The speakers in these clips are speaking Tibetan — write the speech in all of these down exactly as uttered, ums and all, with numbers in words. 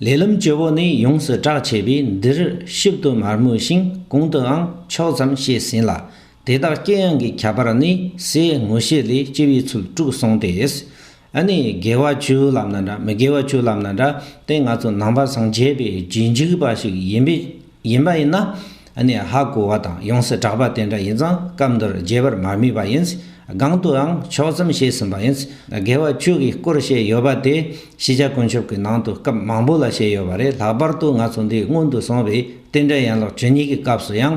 ལས་ལམ་བཅུ་པོ་ནི་ཡོངས་སུ་གྲགས་ཆེ་བས་འདིར་ཞིབ་ཏུ་མ་སྨོས་ཤིང་གོང་དུའང་ཕྱོགས་ཙམ་བཤད་ཟིན་ལ། དེ་དག་ལྕི་ཡང་གི་ཁྱད་པར་ནི་ཟས་ངོ་ཤེས་ལས་ལྕི་བའི་ཚུལ་དྲུག་གསུངས་ཏེ། ཨ་ནི་དགེ་བ་བཅུ་ལབ་ན་འདྲ་མི་དགེ་བ་བཅུ་ལབ་ན་འདྲ་དེ་ང་ཚོ་ནང་པ་སངས་རྒྱས་པའི་རྗེས་འཇུག་པ་ཞིག་ཡིན་པས་ཡིན་པ་ཡིན་ན། ཨ་ནི་ཧ་གོ་བ་དང་ཡོངས་སུ་གྲགས་པ་དེ་འདྲ་ཡིན་ཙང་སྐབས་འདིར་རྒྱས་པར་མ་སྨོས་པ་ཡིན། གོང་དུའང་ཕྱོགས་ཙམ་བཤད་ཟིན་པ་ཡིན། དགེ་བ་བཅུ་གི་སྐོར་བཤད་ཡོད་པ་དེ་ཤེས་བྱ་དཀོན་མཆོག་གི་ནང་དུ་སྐབས་མང་པོ་ལ་བཤད་ཡོད་པ་རེད། ལྷག་པར་དུ་ང་ཚོ་འདི་སྔོན་དུ་སོང་བའི་རྟེན་འབྲེལ་ཡན་ལག་བཅུ་གཉིས་ཀྱི་སྐབས་སུ་ཡང་།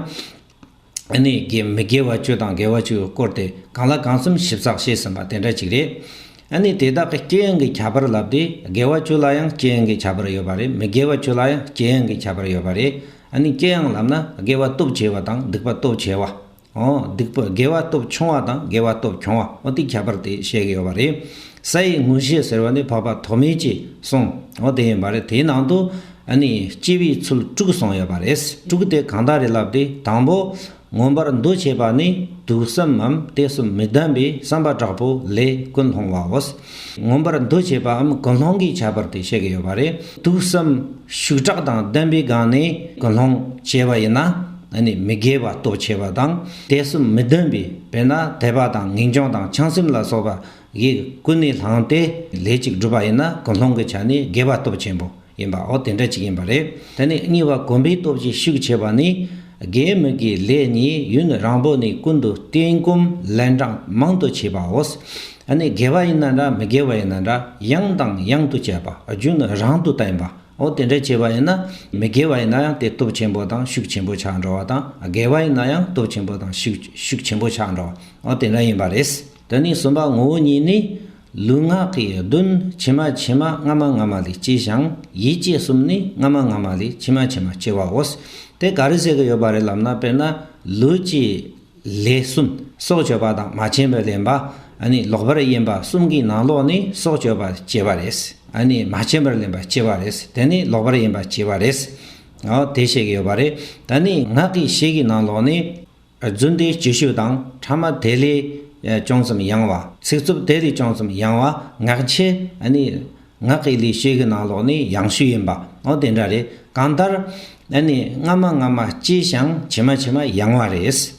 ཨ་ནི་དགེ་མི་དགེ་བ་བཅུ་དང་དགེ་བ་བཅུའི་སྐོར་དེ་གང་ལ་གང་འཚམ་ཞིབ་ཚགས་བཤད་ཟིན་པ་དེ་འདྲ་ཅིག་རེད། ཨ་ནི་དེ་དག་གི་ལྕི་ཡང་གི་ཁྱད་པར་ལབ་དུས་དགེ་བ་བཅུ་ལ་ཡང་ལྕི་ཡང་གི་ཁྱད་པར་ཡོད་པ་རེད། མི་དགེ་བ་བཅུ་ལ་ཡང་ལྕི་ཡང་གི་ཁྱད་པར་ཡོད་པ་རེད། ཨ་ནི་ལྕི་ཡང་ལབ་ན་དགེ་བ་སྟོབས་ཆེ་བ་དང་སྡིག་པ་སྟོབས་ཆེ་བ། འོ་སྡིག་པ་དགེ་བ་སྟོབས་ཆུང་བ་དང་དགེ་བ་སྟོབས་ཆུང་བ་འོ་དེ་ཁྱད་པར་དེ་བཤད་ཀྱི་ཡོད་པ་རེད། ཟས་ངོ་ཤེས་ཟེར་བ་ནི་འཕགས་པ་ཐོགས་མེད་ཀྱིས་གསུངས་འོ་དེ་ཡིན་པ་རེད། དེའི་ནང་དུ་ཨ་ནི་ལྕི་བའི་ཚུལ་དྲུག་གསུངས་ཡོད་པ་རེད། དྲུག་དེ་གང་དག་རེད་ལབ་དུས་དང་པོ། མངོན་པར་འདུ་བྱེད་པ་ནི་དུག་གསུམ་མམ་དེ་གསུམ་མི་ལྡན་པའི་བསམ་པ་དྲག་པོ་ལས་ཀུན་སློང་བའོ། མངོན་པར་འདུ་བྱེད་པའམ་ཀུན་སློང་གི་ཁྱད་པར་དེ་བཤད་ཀྱི་ཡོད་པ་རེད། དུག་གསུམ་ཤུགས་དྲག་དང་ལྡན་པའི་སྒང་ནས་ཀུན་སློང་བྱས་པ་ཡིན་ན་ཨ་ནི་མི་དགེ་བ་སྟོབས་ཆེ་བ་དང་དེ་གསུམ་མི་ལྡན་པའི་དཔེར་ན་དད་པ་དང་ངེས་འབྱུང་དང་བྱང་སེམས་ལ་སོགས་པ་ཡིས་ཀུན་ནས་བསླངས་ཏེ་ལས་ཅིག་བསྒྲུབས་པ་ཡིན་ན་ཀུན་སློང་གི་ཆ་ནས་དགེ་བ་སྟོབས་ཆེན་པོ། ཡིན་པའོ། དེ་འདྲ་ཅིག་ཡིན་པ་རེད། དེ་ནས་གཉིས་པ་གོམས་པའི་སྟོབས་ཀྱིས་ཤུགས་ཆེ་བ་ནི། དགེ་མི་དགེའི་ལས་གཉིས་ཡུན་རིང་པོ་ནས་ཀུན་ཏུ་བསྟེན་གོམས་ལན་གྲངས་མང་དུ་བྱེད་པའོ། ཨ་ནི་དགེ་བ་ཡིན་ན་འདྲ་མི་དགེ་བ་ཡིན་ན་འདྲ་ཡང་དང་ཡང་དུ་བྱེད་པ་རྒྱུན་རིང་དུ་བསྟེན་པ། འོ་དེ་འདྲ་བྱས་པ་ཡིན་ན་མི་དགེ་བ་ཡིན་ན་ཡང་དེ་སྟོབས་ཆེན་པོ་དང་ཤུགས་ཆེན་པོ་ཆགས་འགྲོ་བ་དང་དགེ་བ་ཡིན་ན་ཡང་སྟོབས་ཆེན་པོ་དང་ཤུགས་ཤུགས་ཆེན་པོ་ཆགས་འགྲོ་བ་འོ་དེ་འདྲ་ཡིན་པ་རེད། དེ་ནས་གསུམ་པ་ངོ་བོ་ཉིད་ནི། ལུས་ངག་གི་གདོན་ཕྱི་མ་ཕྱི་མ་སྔ་མ་སྔ་མ་ལས་སྐྱེ་ཞིང་ཡིད་ཀྱི་གསུམ་ནི་སྔ་མ་སྔ་མ་ལས་ཕྱི་མ་ཕྱི་མ་སྐྱེ་བའོ། དེ་ག་རེ་ཟེར་གྱི་ཡོད་པ་རེད་ལབ་ན། དཔེར་ན་ལུས་ཀྱི་ལས་གསུམ་སྲོག་གཅོད་པ་དང་མ་བྱིན་པར་ལེན་པ། ཨ་ནི་ལོག་པར་གཡེམ་པ་གསུམ་གྱི་ནང་ལོགས་ནས་སྲོག་གཅོད་པ་སྐྱེ་བ་རེད། ཨ་ནི་མ་བྱིན་པར་ལེན་པ་སྐྱེ་བ་རེད། དེ་ནི་ལོག་པར་གཡེམ་པ་སྐྱེ་བ་རེད། འོ་དེ་བཤད་ཀྱི་ཡོད་པ་རེད། ད་ནི་ངག་གི་བཤད་ཀྱི་ནང་ལོགས་ནས། རྫུན་དེ་སྐྱེ་ཤོས་དང་ཕྲ་མ་དེ་ལས་ཅུང་ཙམ་ཡང་བ། ཚིག་རྩུབ་དེ་ལས་ཅུང་ཙམ་ཡང་བ། ངག་འཁྱལ་ཨ་ནི་ངག་གི་ལས་བཤད་ཀྱི་ནང་ལོགས་ནས་ཡང་ཤོས་ཡིན་པ་འོ་དེ་འདྲ་རེད། གང་ལྟར་ཨ་ནི་སྔ་མ་སྔ་མ་སྐྱེ་ཞིང་ཕྱི་མ་ཕྱི་མ་ཡང་བ་རེད།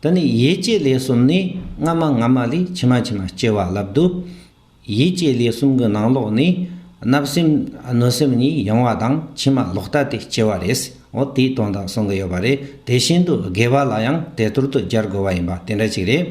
ད་ནི་ཡིད་ཀྱི་ལས་གསུམ་ནི་སྔ་མ་སྔ་མ་ལས་ཕྱི་མ་ཕྱི་མ་སྐྱེ་བ་ལབ་འདུག་ཡིད་ཀྱི་ལས་གསུམ་གྱི་ནང་ལོགས་ནས་བརྣབ་སེམས་གནོད་སེམས་གཉིས་ཡང་བ་དང་ཕྱི་མ་ལོག་ལྟ་དེ་སྐྱེ་བ་རེད། འོ་དེའི་དོན་དག་གསུང་གི་ཡོད་པ་རེད། དེ་བཞིན་དུ་དགེ་བ་ལ་ཡང་དེ་ལྟར་དུ་སྦྱར་དགོས་པ་ཡིན་པ་དེ་འདྲ་ཅིག་རེད།